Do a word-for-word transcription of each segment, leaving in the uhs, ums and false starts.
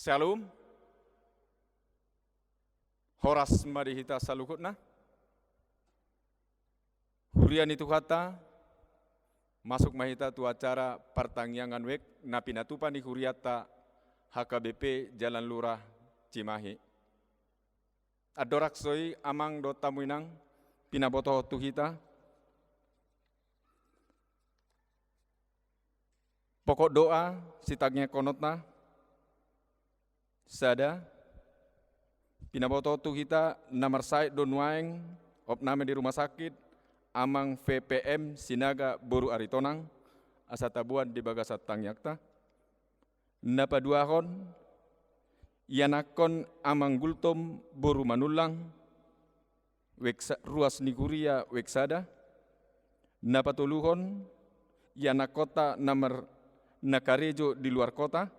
Shalom. Horas ma di hita saluhutna. Huria ni Tuhanta, masuk ma hita tu acara partangiangan wijk na pinatupa ni hurianta H K B P Jalan Lurah Cimahi. Andorang so i amang dohot hamu inang, pinabotohon tu hita pokok doa sitangiangkononta. Sada, pinabotohon tu hita na marsahit do nuaeng, opname di rumah sakit, Amang V P M Sinaga boru Aritonang, asa taboan di bagasan tangiangta. Na paduahon, ianakhon Amang Gultom boru Manullang, wijk sa-, ruas ni huria wijk sada. Na patoluhon, ianakhonta na mar-, na karejo di luar kota.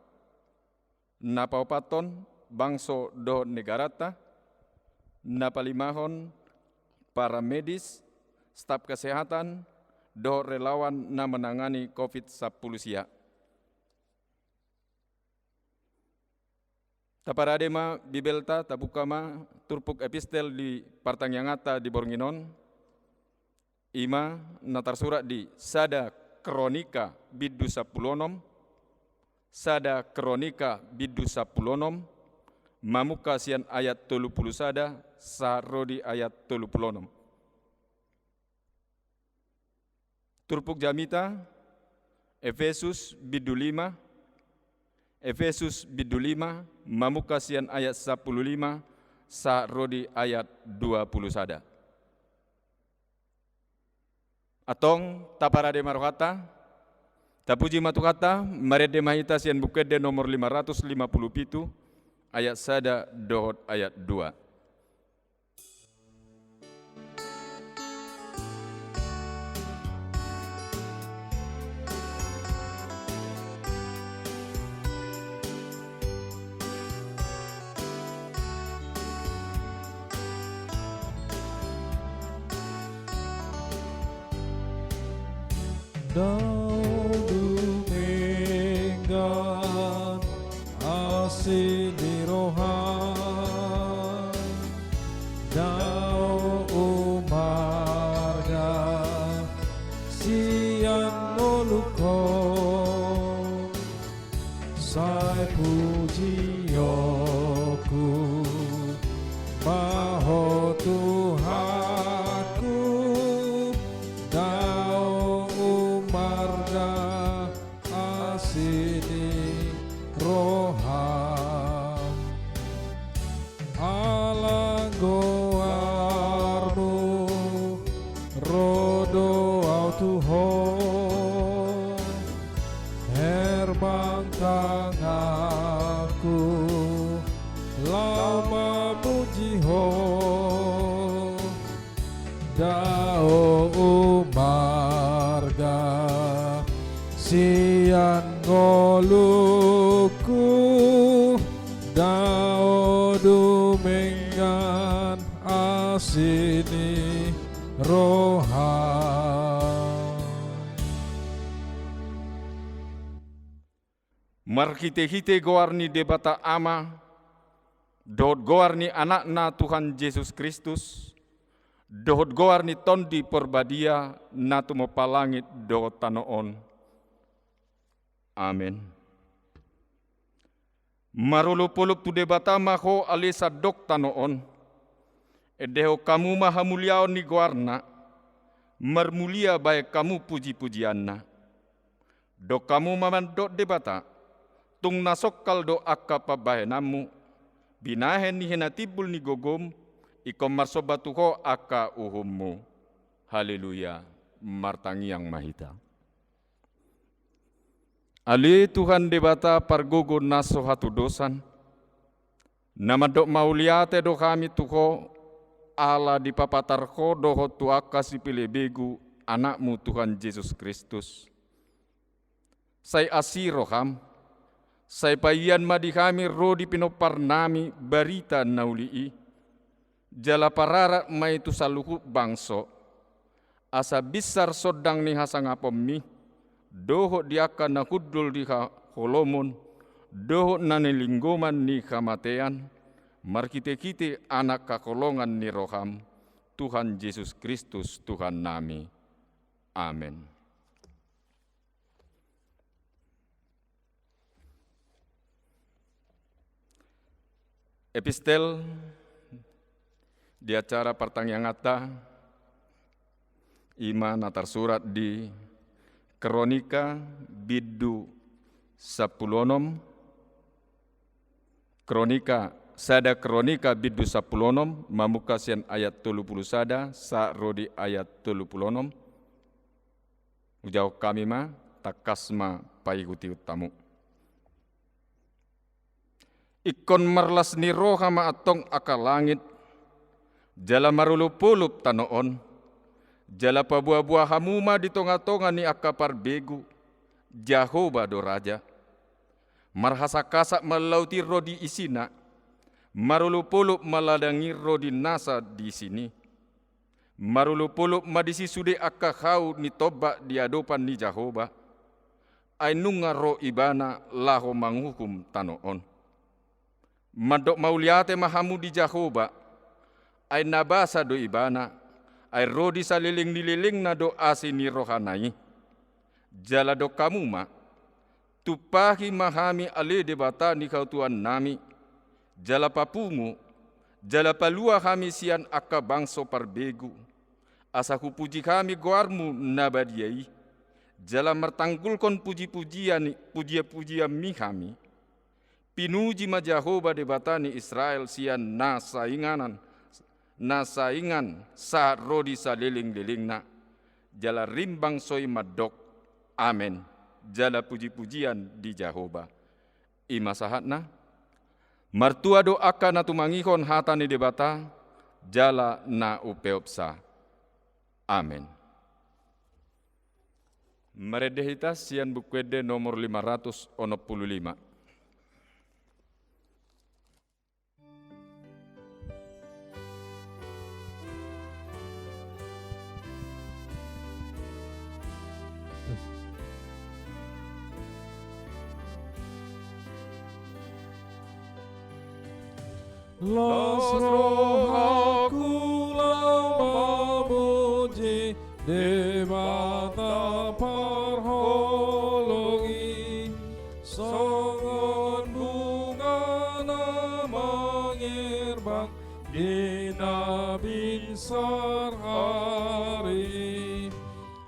Na paopathon, bangso dohot negaranta. Na palimahon, para medis, staf kesehatan, dohot relawan na menangani covid sampulu sia. Taparade ma Bibelta, tabuka ma turpuk epistel di partangianganta di borngin on. I ma na tarsurat di Sada Kronika bindu sampulu onom, Sada Kronika bindu sampulu onom, mamungka sian ayat tolu pulu sada sahat ro di ayat tolu pulu onom. Turpuk jamita, Efesus bindu lima, Efesus bindu lima, mamungka sian ayat sampulu lima sahat ro di ayat dua pulu sada. Antong, taparade ma rohanta, tapuji ma Tuhanta, marende ma hita sian Buku Ende nomor lima ratus lima pulu pitu, ayat sada dohot ayat dua. Dao dumenggan asi ni roham, dao umarga sian ngolungkon. Sai pujionku ma Ho Tuhanku, dao umarga asi ni roham. Ala goarmu ro do au tu Ho, herbang tanganku laho mamuji Ho. Dao umarga sian ngolungku, dao dumenggan asi ni roham. Marhitehite goar ni Debata Ama, dohot goar ni Anakna Tuhan Jesus Kristus, dohot goar ni Tondi Porbadia na tumompa langit dohot tano on. Amen. Marolopolop tu Debata ma ho ale sandok tano on. Endehon hamu ma hamuliaon ni goarna, marmulia bahen hamu pujipujianna. Dok hamu ma mandok Debata, tung na songkal do angka pambahenanmu, binahen ni hinatimbul ni gogom, ingkon marsomba tu ho angka uhummu. Haleluya, martangiang ma hita. Ale Tuhan Debata pargogo na so hatudosan, na mandok mauliate do hami tu ho, ala dipapatar ho dohot tu angka sipelebegu Anakmu Tuhan Jesus Kristus. Sai asi roham, sai paian ma di hami ro di pinomparnami barita na uli i, jala pararat ma i tu saluhut bangso, asa binsar sondang ni hasangaponmi, dohot di angka na hundul di ha-, holomon, dohot na nilinggoman ni hamatean, marhite-hite Anak haholongan ni roham, Tuhan Jesus Kristus Tuhannami. Amen. Epistel di acara partangianganta, i ma na tarsurat di Kronika bindu sampulu onom, Kronika, sada Kronika bindu sampulu onom, mamungka sian ayat tolu pulu sada sahat ro di ayat tolu pulu onom. Hujahahon hami ma, tangkas ma paihut-ihut hamu. Ingkon marlas ni roha ma antong angka langit, jala marolop-olop tano on, jala paboa-boa hamu ma di tonga-tonga ni angka parbegu, Jahowa do raja. Marhasak-hasak ma laut i ro di isina, marolop-olop ma ladang i ro di nasa di isini. Marolop-olop ma disi sude angka hau ni tombak di adopan ni Jahowa, ai nunga ro Ibana laho manguhum tano on. Mandok mauliate ma hamu di Jahowa, ai na basa do Ibana, ai ro di saleleng ni lelengna do asi ni rohana i. Jala dok hamu ma, tumpahi ma hami ale Debata ni hatuaonnami, jala papungu, jala palua hami sian angka bangso parbegu, asa hupuji hami goarmu na badia i, jala martanggulhon puji-pujian, puji-pujianmi hami. Pinuji ma Jahowa Debata ni Israel sian na sainganan, na saingan sahat ro di saleleng-lelengna. Jala rimbang soi mandok, amen, jala puji-pujian di Jahowa. I ma sahatna. Martua do angka na tumangihon hata ni Debata, jala na umpeopsa. Amen. Marende hita sian Buku Ende nomor lima ratus onom pulu lima. Las rohaku laho mamuji Debata parholong i, songon bunga na mangerbang di na binsar ari.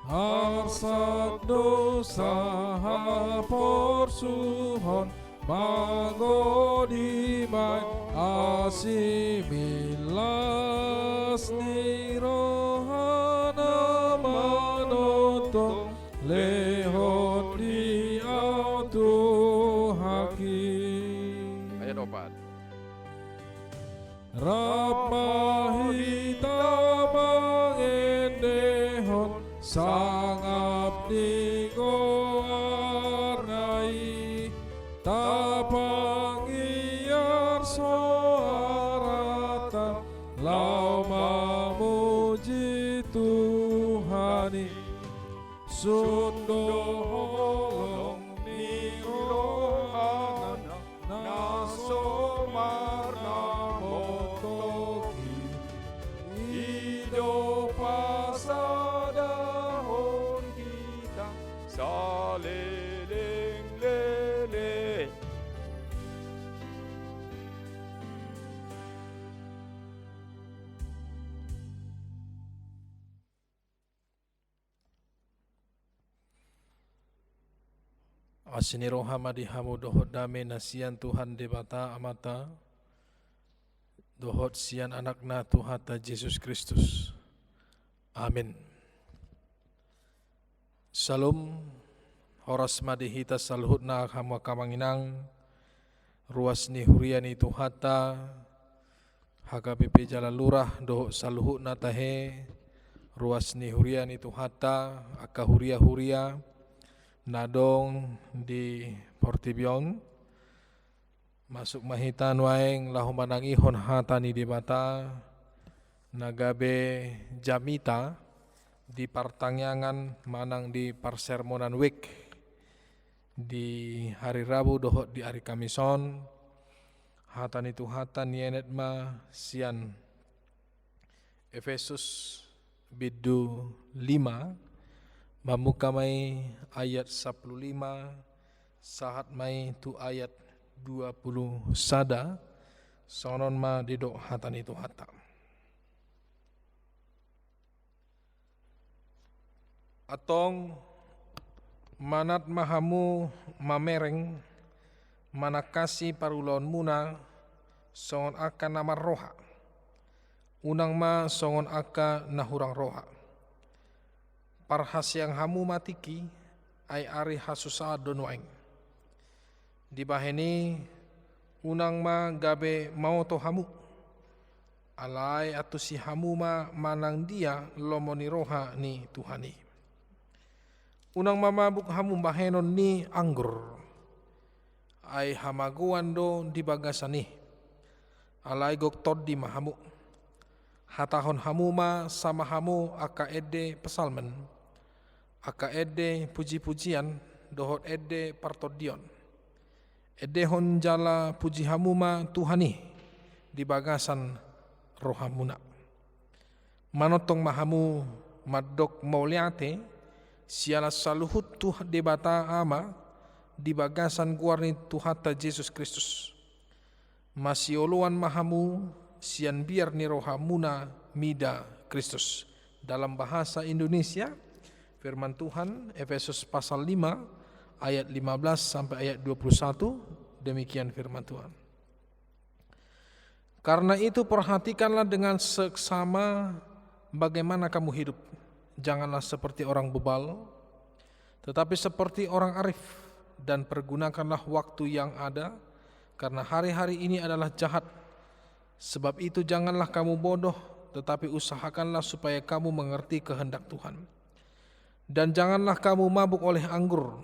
Arsak do sahaporsuhon mangodi ma i, asi millas ni rohana manongtong lehon di ahu Tuhanki. Ayat opat. Rap ma hita mangendehon sangap ni goarna i, tapangiar soaranta laho mamuji Tuhan i. Sun do holong ni rohana na so marnamotohi, i do pasadahon hita saleleng leleng. Asi ni roha ma di hamu dohot dame na sian Tuhan Debata Amanta, dohot sian Anakna Tuhanta Jesus Kristus. Amin. Syalom, horas ma di hita saluhutna hamu angka amang inang, ruas ni huria ni Tuhanta, H K B P Jalalura dohot saluhutna tahe, ruas ni huria ni Tuhanta, angka huria-huria na adong di portibi on. Masuk ma hita nuaeng laho manangihon hata ni Debata, na gabe jamita di partangiangan manang di parsermonan week. Di hari Rabu dohot di hari Kamis on, hata ni Tuhanta nienet ma sian Efesus bindu lima, mamungka ma i ayat sampulu lima, sahat ma i tu ayat dua pulu sada, songon on ma didok hata ni Tuhanta. Antong, manat ma hamu mamereng, manangkasi parulaonmuna, songon angka na marroha. Unang ma songon angka na hurang roha. Parhaseang hamu ma tingki, ai ari hasusaan do nuaeng. Dibahen i, unang ma gabe maoto hamu. Alai antusi hamu ma manang dia lomo ni roha ni Tuhan i. Unang ma mabuk hamu bahenon ni anggur. Ai hamagoan do di bagasan i. Alai gok tondi ma hamu. Hatahon hamu ma sama hamu angka ende psalmen, angka ende pujipujian, dohot ende partondion. Endehon jala puji hamu ma Tuhan i di bagasan rohamuna. Manongtong ma hamu mandok mauliate siala saluhut tu Debata Ama di bagasan goar ni Tuhanta Jesus Kristus. Masioloan ma hamu sian biar ni rohamuna mida Kristus. Dalam bahasa Indonesia, firman Tuhan, Efesus pasal lima ayat lima belas sampai ayat dua puluh satu, demikian firman Tuhan. Karena itu, perhatikanlah dengan seksama bagaimana kamu hidup. Janganlah seperti orang bebal, tetapi seperti orang arif, dan pergunakanlah waktu yang ada, karena hari-hari ini adalah jahat. Sebab itu, janganlah kamu bodoh, tetapi usahakanlah supaya kamu mengerti kehendak Tuhan. Dan janganlah kamu mabuk oleh anggur,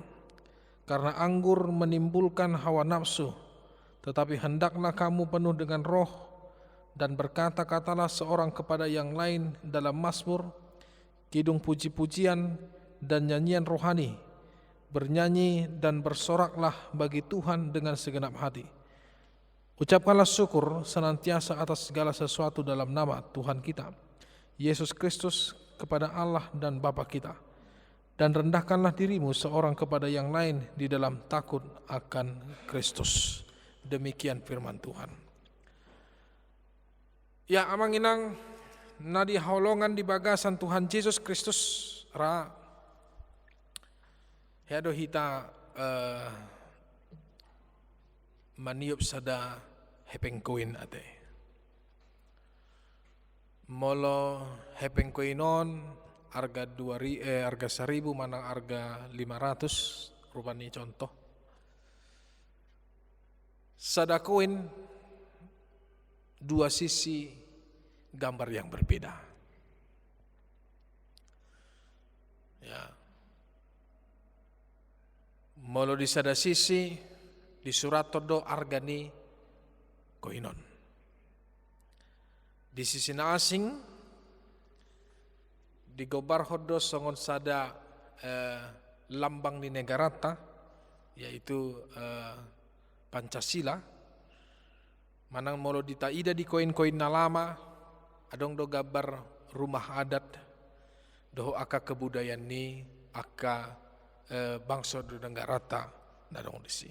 karena anggur menimbulkan hawa nafsu, tetapi hendaklah kamu penuh dengan Roh, dan berkata-katalah seorang kepada yang lain dalam mazmur, kidung puji-pujian, dan nyanyian rohani. Bernyanyi dan bersoraklah bagi Tuhan dengan segenap hati. Ucapkanlah syukur senantiasa atas segala sesuatu dalam nama Tuhan kita, Yesus Kristus, kepada Allah dan Bapa kita. Dan rendahkanlah dirimu seorang kepada yang lain di dalam takut akan Kristus. Demikian firman Tuhan. Ya, amang inang na dihaholongan di bagasan Tuhan Jesus Kristus, ra, hea do hita, eh, maniop sada hepeng koin ate. Molo hepeng koin on arga dua ri-, eh, arga saribu manang arga lima ratus, rupani contoh. Sada koin, dua sisi, gambar yang berbeda. Ya. Molo di sada sisi, disurathon do arga ni koin on. Di sisi na asing, digombarhon do songon sada, eh, lambang ni negaranta, yaitu, eh, Pancasila. Manang molo ditaida di koin-koin na lama, adong do gambar rumah adat dohot angka kebudayaan ni angka, eh, bangso dohot negaranta na adong disi.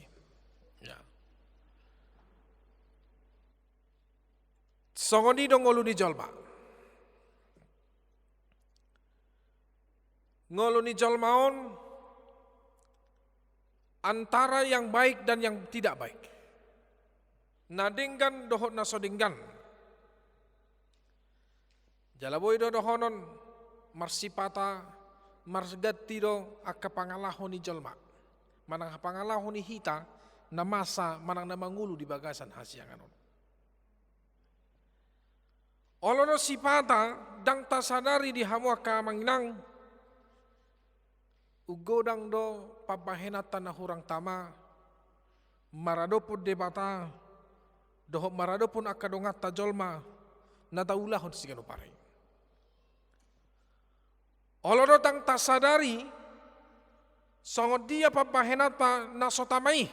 Ya. Songon i do ngolu ni jolma. Ngolu ni jolma on antara yang baik dan yang tidak baik. Na denggan dohot na so denggan. Jala boi do dohonon marsipata, marganti do angka pangalaho ni jolma. Manang pangalaho ni hita na masa manang na mangolu di bagasan hasiangan on. Olo do sipata ndang tasadari di hamu angka amang inang, umgodang do pambahenanta na hurang tama maradophon Debata dohot maradophon angka donganta jolma na taulahon siganup ari. Olo do ndang tasadari Songon dia pambahenanta na so tama i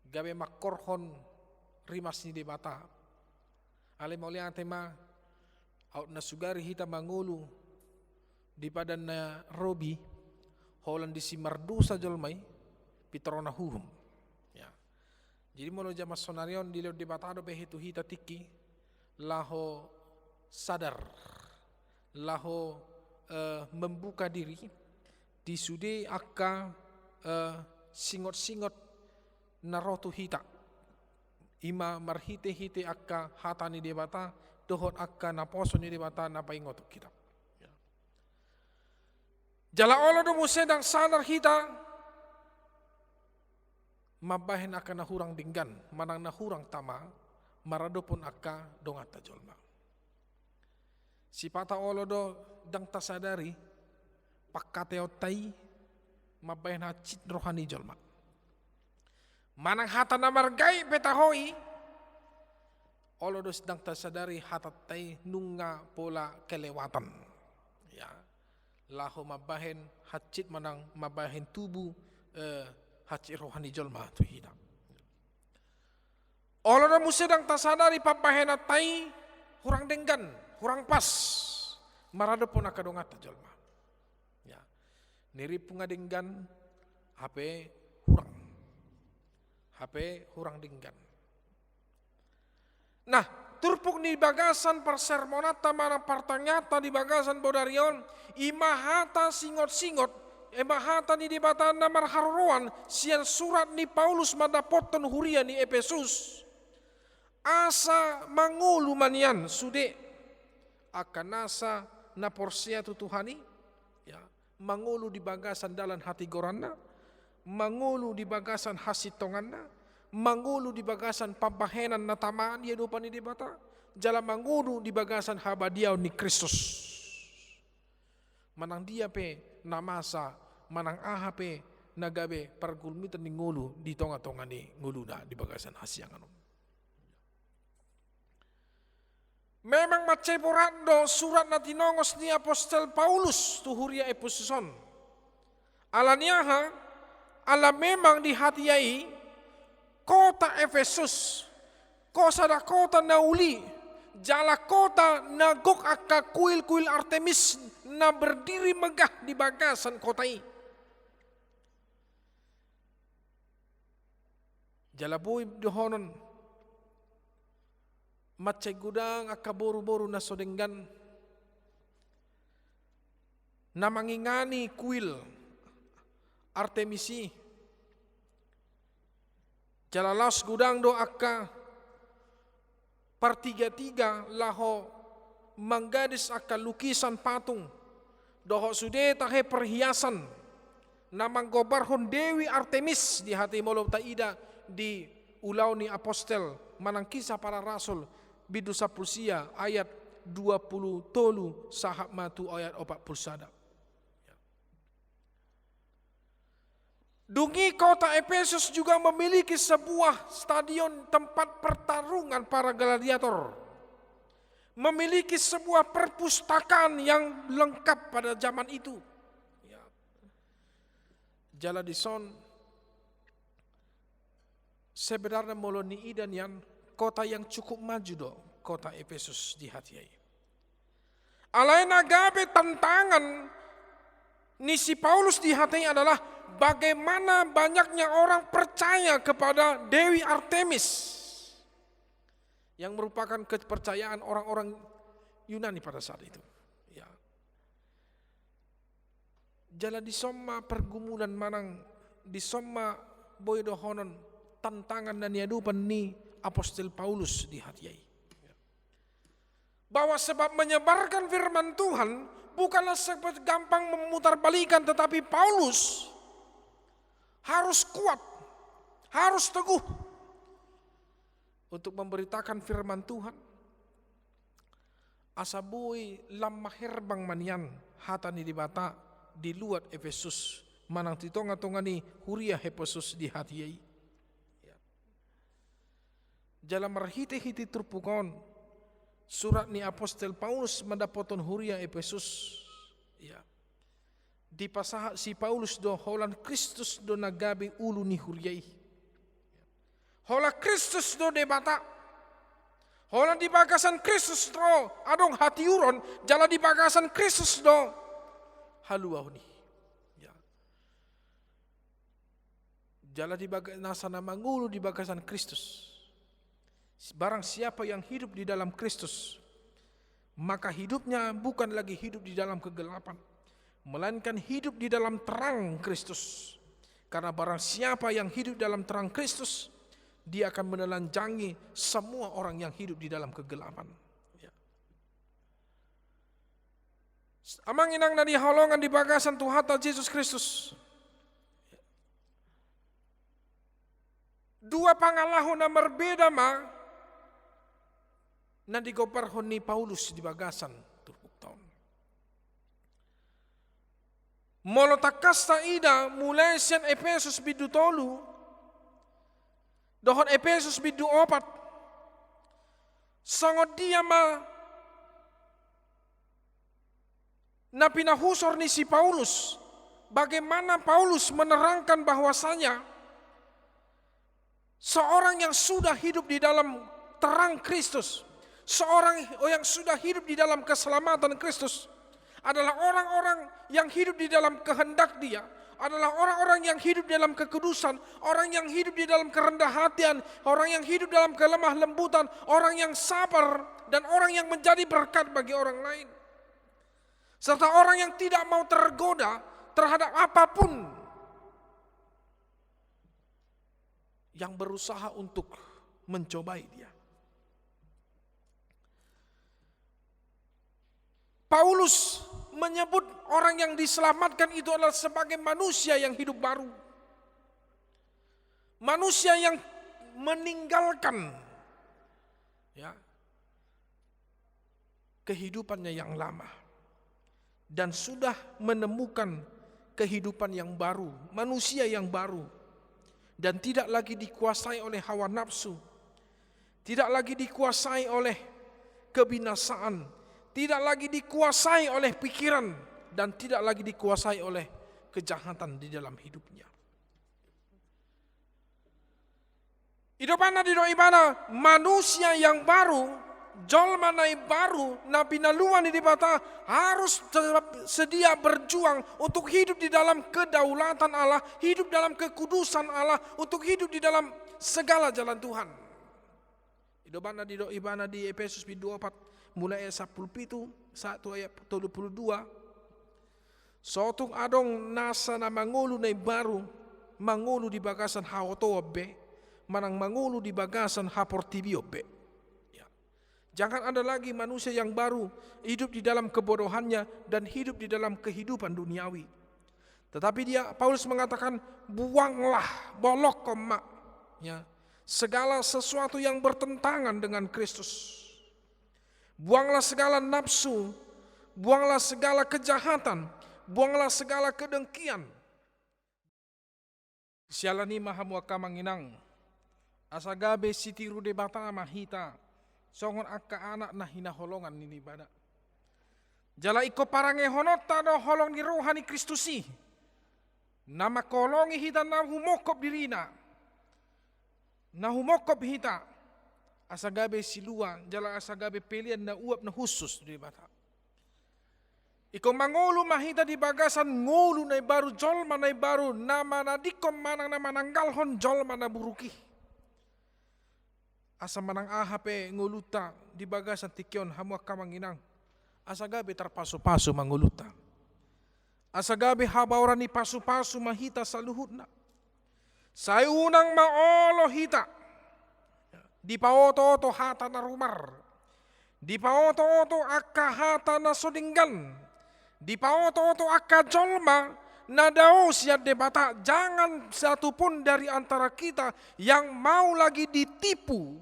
gabe mangkorhon rimas ni Debata. Alai mauliate ma, aut na sugari hita mangolu di padan na robi, holan disi mardosa jolma i, pintor ona uhum. Ya. Jadi molo jaman sonari on dilehon Debata dope tu hita tingki laho sadar, laho, eh, membuka diri di sude angka, eh, singot-singot na ro tu hita. Ima marhite-hite angka hata ni Debata dohot angka naposo ni Debata na paingoton hita. Ya. Jala olo do muse ndang sadar hita mambahen angka na hurang denggan manang na hurang tama maradophon angka donganta jolma. Sipata olo do ndang tasadari pangkataionta i mambahen hansit roha ni jolma. Manang hata na margait pe taho i, olo do ndang tasadari hatanta i nunga pola kelewatan. Ya. Laho mambahen hansit manang mambahen tubu, eh, hansit roha ni jolma tu hita. Olo do muse ndang tasadari pambahenanta i hurang denggan, hurang pas maradophon angka donganta jolma. Ya. Nirimpu nga denggan, hape hurang. Hape hurang denggan. Nah, turpuk ni bagasan parsermonanta manang partangianganta di bagasan bodari on, ima hata singot-singot, ima hata ni Debata na marharoroan sian surat ni Paulus mandapothon huria ni Epesus. Asa mangolu ma nian sude angka nasa na porsea tu Tuhan i, ya, mangolu di bagasan dalan hatigoranna, mangolu di bagasan hasintonganna, mangolu di bagasan pambahenan na tama di adopan ni Debata, jala mangolu di bagasan habadiaon ni Kristus. Manang dia pe na masa, manang aha pe na gabe pargulmitan ni ngolu di tonga-tonga ni ngoluna di bagasan hasiangan on. Memang mansai borat do surat na tinongos ni apostel Paulus tu huria Epesus on. Ala ni aha? Ala memang di hatiha i kota Epesus, ko sada kota na uli, jala kota na gok angka kuil-kuil Artemis na berdiri megah di bagasan kota i. Jala boi dohonon, mansai godang angka boru-boru na so denggan na mangingani kuil Artemis i. Jala laos godang do angka partiga-tiga laho manggadis angka lukisan patung dohot sude tahe perhiasan na manggombarhon Dewi Artemis di hatiha i, molo taida di Ulaon ni Apostel manang Kisah Para Rasul, bindu sampulu sia, ayat dua pulu tolu sahat ma tu ayat opat pulu sada. Dung i kota Epesus juga memiliki sebuah stadion tempat pertarungan para gladiator. Memiliki sebuah perpustakaan yang lengkap pada zaman itu. Ya. Jala dison, sebenarna molo niida nian, kota yang cukup maju do kota Epesus di hatiha i. Alai na gabe tantangan ni si Paulus di hatiha i adalah bagaimana banyaknya orang percaya kepada Dewi Artemis yang merupakan kepercayaan orang-orang Yunani pada saat itu. Ya. Jala dison ma pergumulan manang dison ma boi dohonon tantangan na niadopan ni Apostel Paulus di hatiha i. Bahwa sebab menyebarkan firman Tuhan bukanlah segampang memutarbalikan, tetapi Paulus harus kuat, harus teguh untuk memberitakan firman Tuhan, asa boi lam maherbang ma nian hata ni Debata di luat Epesus, manang di tonga-tonga ni huria Epesus di hatiha i. Ya. Jala marhite-hite turpuk on, surat ni Apostel Paulus mandapothon huria Epesus. Ya. Dipasahat si Paulus do holan Kristus do na gabe ulu ni huria i. Holan Kristus do Debata. Holan di bagasan Kristus do adong hatiuron, jala di bagasan Kristus do haluaon i. Ya. Jala di baga-, nasa na mangolu di bagasan Kristus. Barang siapa yang hidup di dalam Kristus, maka hidupnya bukan lagi hidup di dalam kegelapan, melainkan hidup di dalam terang Kristus. Karena barang siapa yang hidup dalam terang Kristus, dia akan menelanjangi semua orang yang hidup di dalam kegelapan. Ya. Amang inang na hinaholongan di bagasan Tuhanta Jesus Kristus. Dua pangalaho na marbeda ma na digombarhon ni Paulus di bagasan turpukta on. Molo tangkas taida mulai sian Epesus bindu tolu dohot Epesus bindu opat, songon dia ma na pinahusor ni si Paulus, bagaimana Paulus menerangkan bahwasanya seorang yang sudah hidup di dalam terang Kristus, seorang yang sudah hidup di dalam keselamatan Kristus, adalah orang-orang yang hidup di dalam kehendak Dia, adalah orang-orang yang hidup dalam kekudusan, orang yang hidup di dalam kerendahan hatian, orang yang hidup dalam kelemah lembutan, orang yang sabar, dan orang yang menjadi berkat bagi orang lain. Serta orang yang tidak mau tergoda terhadap apapun yang berusaha untuk mencobai dia. Paulus menyebut orang yang diselamatkan itu adalah sebagai manusia yang hidup baru. Manusia yang meninggalkan, ya, kehidupannya yang lama dan sudah menemukan kehidupan yang baru, manusia yang baru, dan tidak lagi dikuasai oleh hawa nafsu, tidak lagi dikuasai oleh kebinasaan, tidak lagi dikuasai oleh pikiran, dan tidak lagi dikuasai oleh kejahatan di dalam hidupnya. Idopanna didok ibana, manusia yang baru, jolma na imbaru, na pinalua ni Debata, harus tetap sedia berjuang untuk hidup di dalam kedaulatan Allah, hidup dalam kekudusan Allah, untuk hidup di dalam segala jalan Tuhan. Idopanna didok ibana di Epesus bindu opat, mulai ayat sampulu pitu sahat tu ayat tolu pulu dua. So tung adong nasa na mangolu na imbaru, mangolu di bagasan haotoon be, manang mangolu di bagasan haportibion be. Ya. Jangan ada lagi manusia yang baru hidup di dalam kebodohannya dan hidup di dalam kehidupan duniawi. Tetapi dia, Paulus mengatakan, buanglah, bolokkon ma, ya, segala sesuatu yang bertentangan dengan Kristus. Buanglah segala nafsu, buanglah segala kejahatan, buanglah segala kedengkian. Siala ni i ma hamu angka amang inang, asa gabe sitiru Debata ma hita, songon angka anak na hinaholongan ni Debata. Jala ingkon parangehononta do holong ni roha ni Kristus i, na mangholongi hita na humongkop dirina, na humongkop hita, asa gabe silua, jala asa gabe pelean na uap na hushus tu Debata. Ingkon mangolu ma hita di bagasan ngolu na imbaru, jolma na imbaru, na manadingkon manang na mananggalhon jolma na buruk i. Asa manang aha pe ngolunta di bagasan tingki on, hamu angka amang inang, asa gabe tarpasupasu ma ngolunta. Asa gabe habaoran ni pasupasu ma hita saluhutna. Sai unang ma olo hita dipaotooto hata na rumar, dipaotooto angka hata na so denggan, dipaotooto angka jolma na dao sian Debata. Jangan satu pun dari antara kita yang mau lagi ditipu.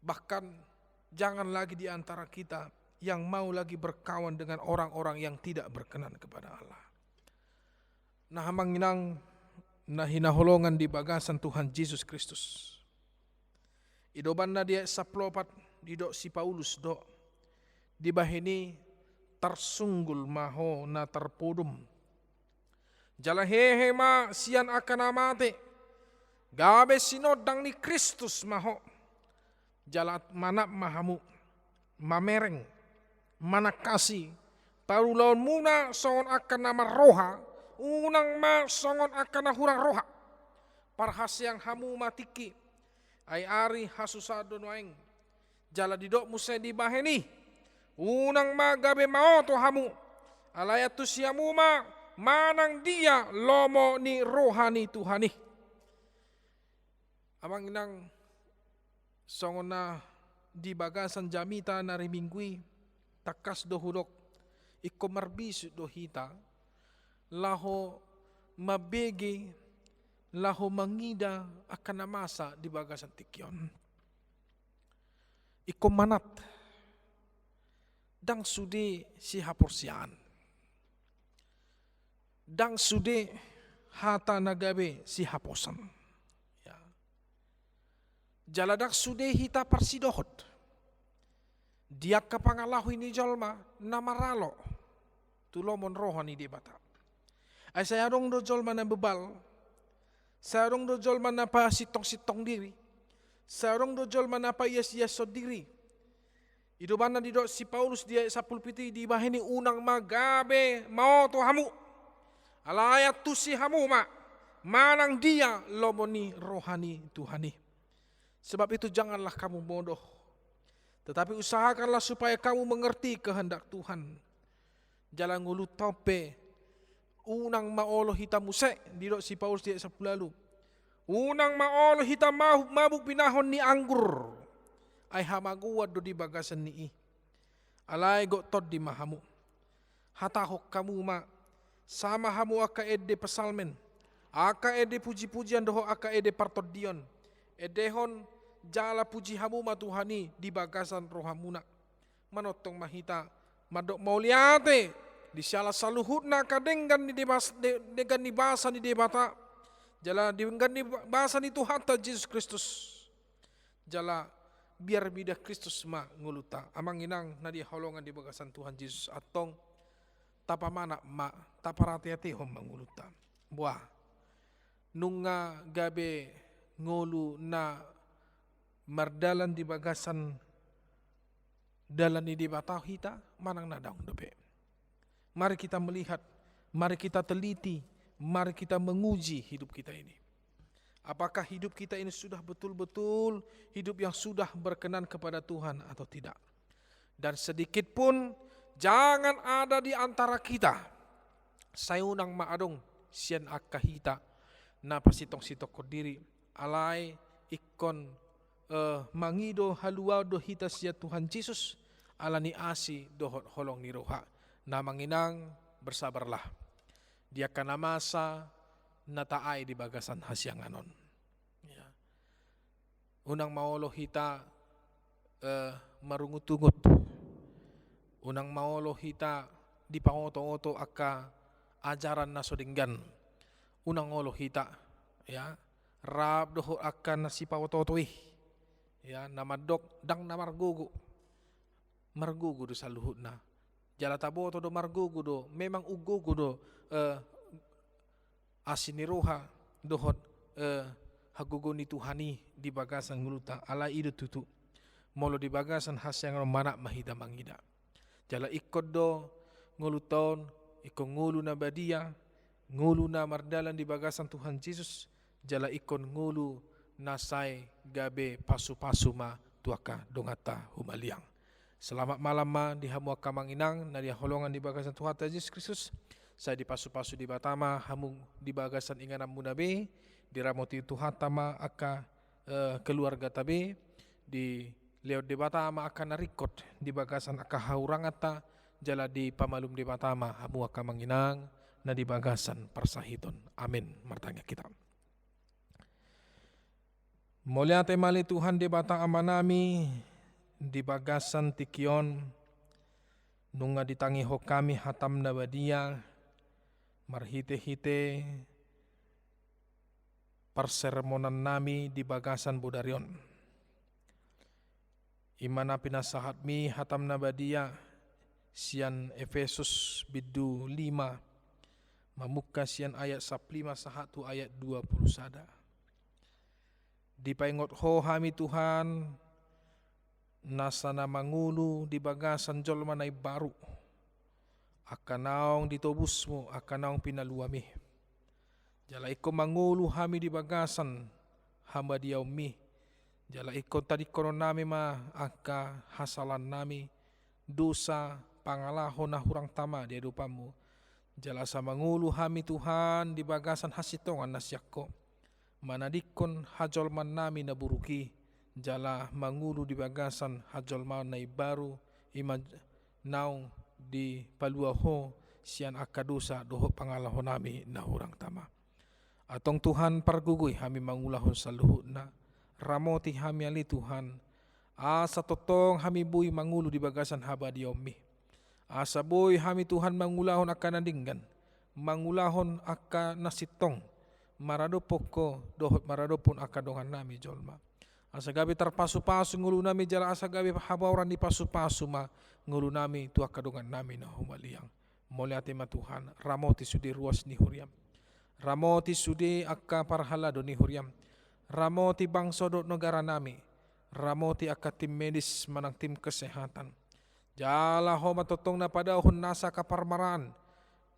Bahkan jangan lagi di antara kita yang mau lagi berkawan dengan orang-orang yang tidak berkenan kepada Allah. Nah, amang inang na hinaholongan di bagasan Tuhan Jesus Kristus. Idopanna di ayat sampulu opat, didok si Paulus do, dibahen i tarsunggul ma ho na tarpodom. Jala hehe ma sian angka na mate, gabe sinondang ni Kristus ma ho. Jala manat ma hamu, mamereng, manangkasi, parulaonmuna songon angka na marroha, unang ma songon angka na hurang roha. Parhaseang hamu ma tingki, ai ari hasusaan do nuaeng. Jala didok muse dibahen i, unang ma gabe maoto hamu, alai antusi hamu ma manang dia lomo ni roha ni Tuhan i. Amang inang, songon na di bagasan jamita na ri Minggu i, tangkas do hudok, ingkon marbisuk do hita laho mambege, laho mangida angka na masa di bagasan tingki on. Ingkon manat, ndang sude sihaporseaan, ndang sude hata na gabe sihaposan. Ya. Jala ndang sude hita parsidohot di angka pangalaho ni jolma na maralo tu lomo ni roha ni Debata. Ai sai adong do jolma na bebal, sai adong do jolma na pasintong-sintong diri, sai adong do jolma na paias-iashon diri. I do umbahen na didok si Paulus di ayat sampulu pitu i, dibahen i, unang ma gabe maoto hamu, alai antusi hamu ma manang dia lomo ni roha ni Tuhan i. Sebab itu janganlah kamu bodoh, tetapi usahakanlah supaya kamu mengerti kehendak Tuhan. Jala ngolunta on pe, unang ma olo hita muse, didok si Paulus di ayat sampulu ualu. Unang ma olo hita mabuk, mabuk pinahon ni anggur, ai hamagoan do di bagasan ni i. Alai gok tondi ma hamu. Hatahon hamu ma, sama hamu angka ende psalmen, angka ende puji-pujian dohot angka ende partondion. Endehon jala puji hamu ma Tuhan i di bagasan rohamuna. Manongtong ma hita mandok mauliate di siala saluhutna angka denggan ni debas-, de-, denggan ni basa ni Debata, jala denggan ni ba-, basa ni Tuhanta Jesus Kristus. Jala biar mida Kristus ma ngolunta. Amang inang na dihaholongan di bagasan Tuhan Jesus, antong tapamanat ma, taparateatehon ma ngolunta. Buah, nunga gabe ngolu na mardalan di bagasan dalan ni Debata hita manang na daong dope. Mari kita melihat, mari kita teliti, mari kita menguji hidup kita ini. Apakah hidup kita ini sudah betul-betul hidup yang sudah berkenan kepada Tuhan atau tidak? Dan sedikit pun jangan ada di antara kita, sai unang ma adong sian angka hita na pasintong-sintongkon diri, alai ingkon eh, mangido haluaon do hita sian Tuhan Jesus, ala ni asi dohot holong ni roha. Na manginang, bersabarlah di angka na masa na taai di bagasan hasiangan on. Ya. Unang ma olo hita eh, marungut-ungut. Unang ma olo hita dipaoto-oto angka ajaran na so denggan. Unang olo hita, ya, rap dohot angka na sipaoto-oto i, ya, na mandok ndang na margogo. Margogo do saluhutna. Jala taboto do margogo do, memang umgogo do eh, asi ni roha dohot eh, hagogoon ni Tuhan i di bagasan ngolunta, alai i do tutu. Molo di bagasan hasiangan on, manat ma hita mangida. Jala ingkon do ngolunta on ingkon ngolu na badia, ngolu na mardalan di bagasan Tuhan Jesus, jala ingkon ngolu na sai gabe pasu-pasu ma tu angka donganta humaliang. Selamat malam ma di hamu angka amang inang na dihaholongan di bagasan Tuhanta Jesus Kristus. Sai dipasu-pasu Debata ma hamu di bagasan ingananmuna be, diramoti Tuhanta ma angka eh, keluargata be, dilehon Debata ma angka na ringkot di bagasan angka hahuranganta, jala dipamalum Debata ma hamu angka amang inang na di bagasan parsahiton. Amin. Martangiang hita. Mauliate ma ale Tuhan Debata Amanami, di bagasan tingki on nunga ditangihon hami hataM na badia marhite-hite parsermonannami di bagasan bodari on. I ma na pinasahatMi hataM na badia, sian Efesus bindu lima, mamungka sian ayat sampulu lima sahat tu ayat dua pulu sada. Dipaingot Ho hami Tuhan, nasa na mangolu di bagasan jolma na imbaru, angka naung ditobusMu, angka naung pinaluaMi. Jala ingkon mangolu hami di bagasan habadiaonMi. Jala ingkon tadingkononnami ma angka hasalaannami, dosa, pangalaho na hurang tama di adopanMu. Jala asa mangolu hami Tuhan di bagasan hasintongan na sian Ho, manadingkon hajolmaannami na buruk i, jala mangolu di bagasan hajolmaon na imbaru, i ma naung dipalua Ho sian angka dosa dohot pangalahonami na hurang tama. Antong Tuhan, pargogoi hami mangulahon saluhutna, ramoti hami ale Tuhan, asa tongtong hami boi mangolu di bagasan habadiaonMi. Asa boi hami Tuhan mangulahon angka na denggan, mangulahon angka na sintong, maradophon Ho dohot maradophon angka dongannami jolma. Asa gabe tarpasupasu ngolunami jala asa gabe habaoran ni pasupasu ma ngolunami tu angka dongannami na humaliang. Mauliate ma Tuhan, ramoti sude ruas ni huriaM. Ramoti sude angka parhalado ni huriaM. Ramoti bangso dohot negaranami. Ramoti angka tim medis manang tim kesehatan. Jala Ho ma tongtong na padaohon nasa angka parmaraan,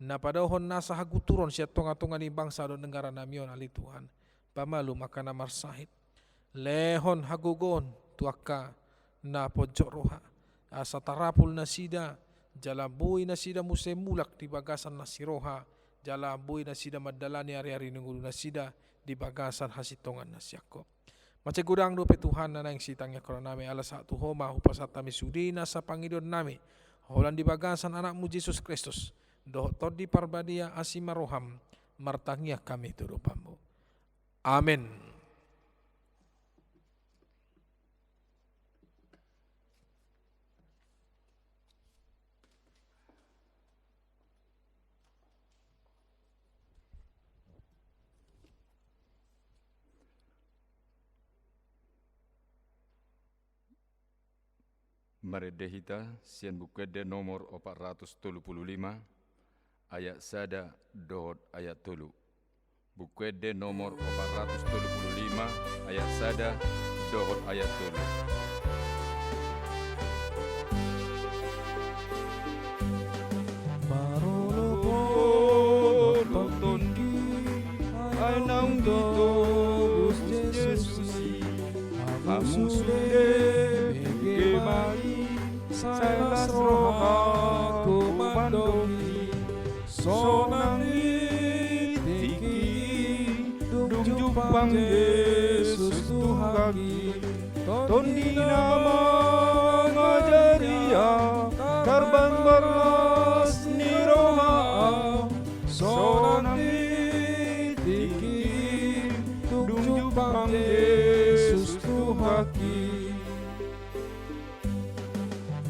na padaohon nasa hagunturon sian tongatonga ni bangsa dohot negaranami on ale Tuhan. Pamalum angka na marsahit. Lehon hagogoon tu angka na ponjot roha, asa tarapul nasida, jala boi nasida muse mulak di bagasan na siroha, jala boi nasida mandalani ariari ni ngolunasida di bagasan hasintongan na sian Ho. Mansai godang dope Tuhan na naeng sitangiangkononnami, ala sahat tu Ho ma hupasahat hami sude nasa pangidoannami, holan di bagasan AnakMu Jesus Kristus, dohot Tondi Parbadia asi ma rohaM, martangiang hami tu adopanMu. Amen. Marende hita sian Buku Ende nomor opat ratus tolu pulu lima, ayat sada dohot ayat tolu. Buku Ende nomor opat ratus tolu pulu lima, ayat sada dohot ayat tolu. Parolopolop Tondiku, ai naung ditobus Jesus i, hamu sude bege ma i, sai las rohangku mandok i. Sonang i tingki i, dung jumpang Jesus Tuhan i, Tondi na mangajari ahu, tarbaen marlas ni roha ahu. Sonang i tingki i, dung jumpang Jesus Tuhan i.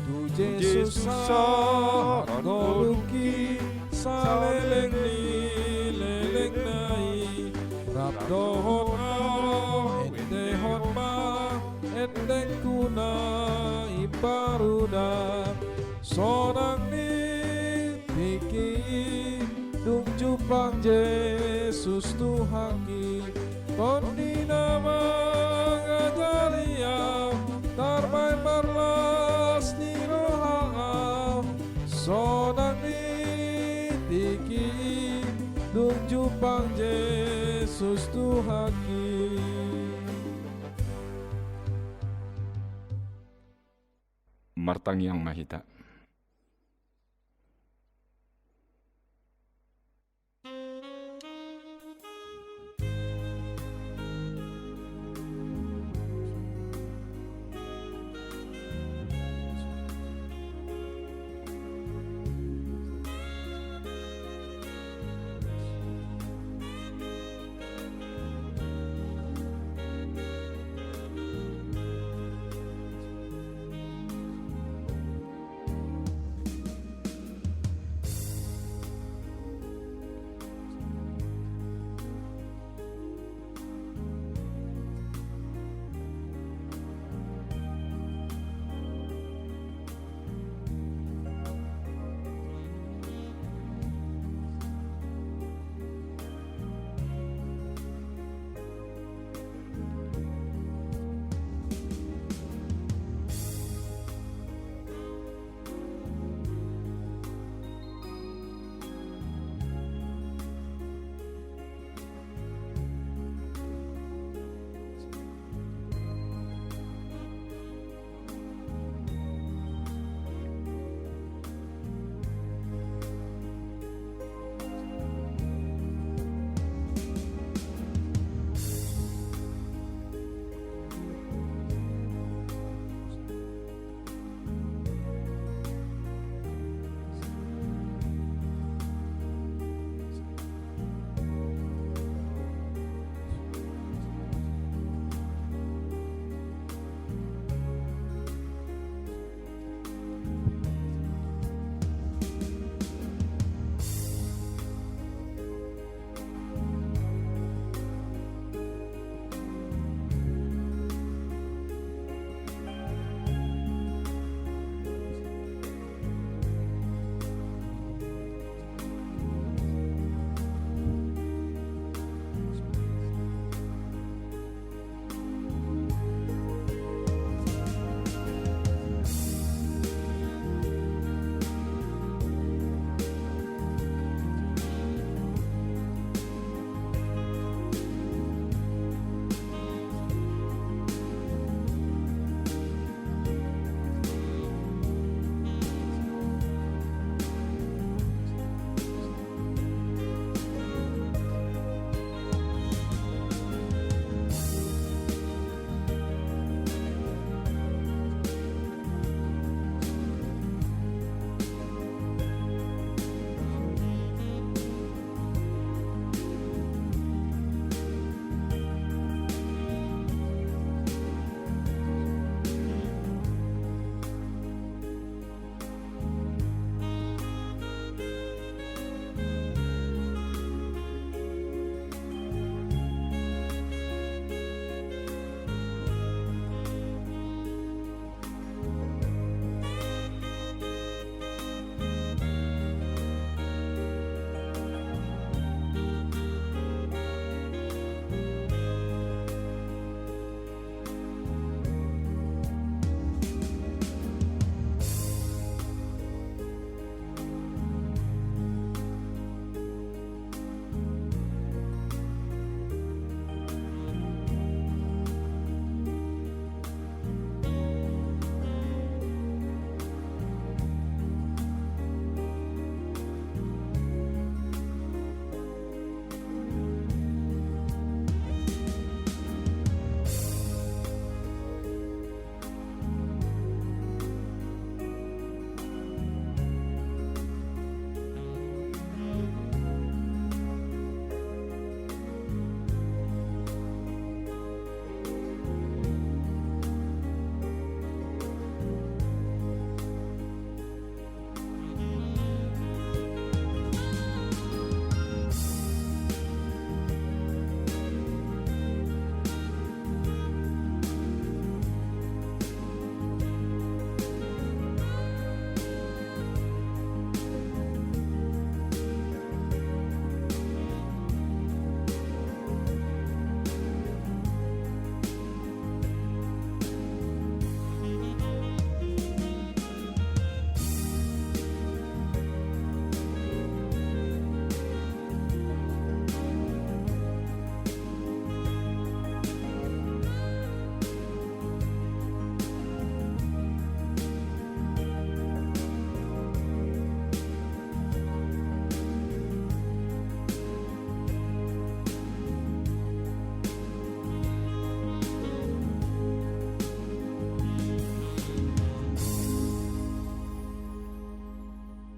Tu Jesus sahat ngolungki, saleleng ni lelengna i, rap dohot na endehon ma endengku na imbaru da. Sonang ni tingki i, dung jumpang Jesus Tuhan i, Tondi na mangajari ahu, tarbaen marlas ni roha ahu. Sonang ni tingki i, dung jumpang Jesus Tuhan i. Martangiang ma hita.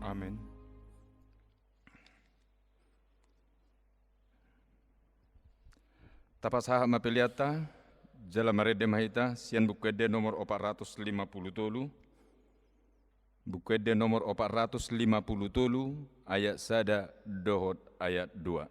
Amen. Tapasahat ma peleanta, jala marende ma hita sian Buku Ende nomor opat ratus lima pulu tolu. Buku Ende nomor opat ratus lima pulu tolu, ayat sada dohot ayat dua.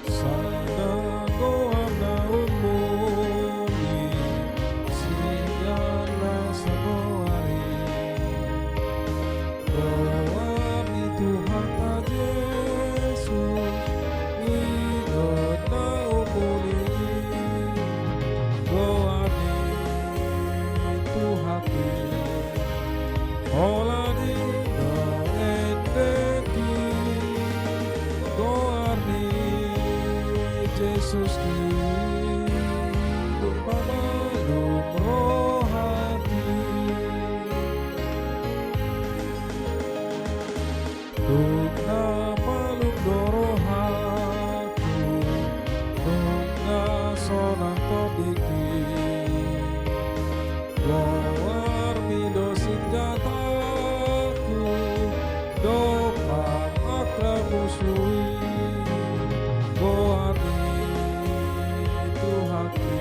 Sada goar na umuli sian na sagoar i. Goar ni Tuhanta Jesus, i do na umuli. Goar ni Tuhanta i, holan i do endek i. Goar ni Jesus i, do pamalum rohangki. Tung na malum do rohangku, tung na sonang tondingki. Goarmi do sinjataku, dompak angka musu i. Goar ni Tuhangki,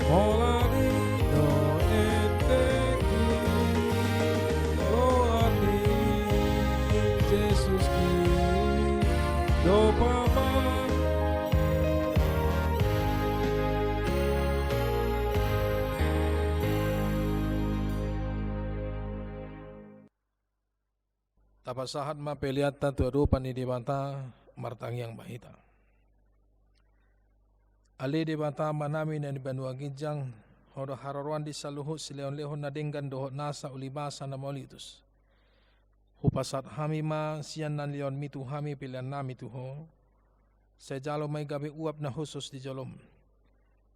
holan i do endek i. Goar ni Jesus i, do pamalum. Tapasahat ma peleanta tu adopan ni Debata, martangiang ma hita. Ale Debata Amanami na di banua ginjang, Ho do haroroan di saluhut silehonlehon na denggan dohot nasa ulibasa na mauliutus. Hupasahat hami ma sian na nilehonmi tu hami peleannami tu Ho. Sai jalo ma i gabe uap na hushus di jolom.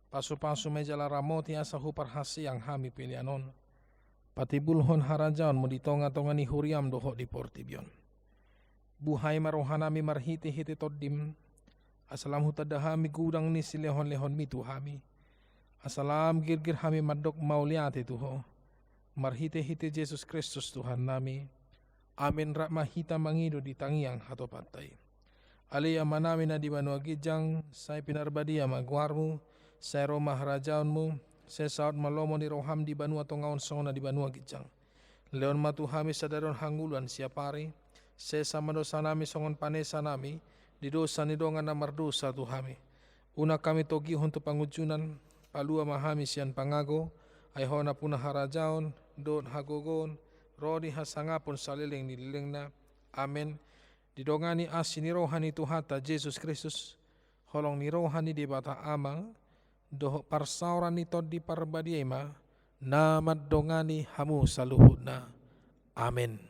Pasupasu ma i jala ramoti asa huparhaseang hami pelean on. Patimbulhon harajaonmu di tongatonga ni huriam dohot di portibi on. Buhai ma rohanami marhitehite Tondim, asa lam hutanda hami godang ni silehonlehonmi tu hami. Asa lam girgir hami mandok mauliate tu Ho. Marhitehite Jesus Kristus Tuhannami. Amen. Rap ma hita mangido di tangiang hatopanta i. Ale Amanami na di banua ginjang, sai pinarbadia ma goarmu, sai ro ma harajaonmu, sai saut ma lomo ni roham di banua tonga on songon na di banua ginjang. Lehon ma tu hami sadari on hangoluan siapari, sesa ma dosanami songon panesanami di dosa ni dongan na mardosa tu hami. Unang hami togihon tu pangunjunan, palua ma hami sian pangago, ai Ho nampuna harajaon, dohot hagogoon, ro di hasangapon saleleng ni lelengna. Amen. Didongani asi ni roha ni Tuhanta Jesus Kristus, holong ni roha ni Debata Ama, dohot parsaoran ni Tondi Parbadia i ma, na mandongani hamu saluhutna. Amen.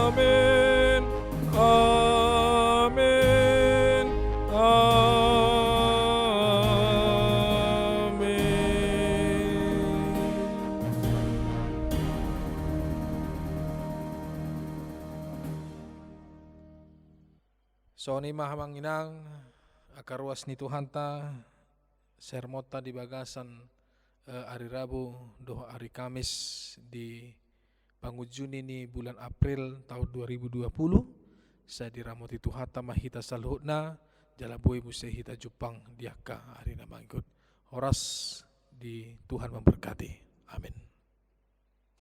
Amen. Amen. Amen. Songon i ma amang inang, angka ruas ni Tuhanta, sermonta di bagasan, eh, ari Rabu dohot ari Kamis di pangunjuni ni bulan April taon dua ribu dua puluh, sai diramoti Tuhanta ma hita saluhutna, jala boi muse hita jumpang di angka ari na mangihut. Horas, di Tuhan memberkati. Amin.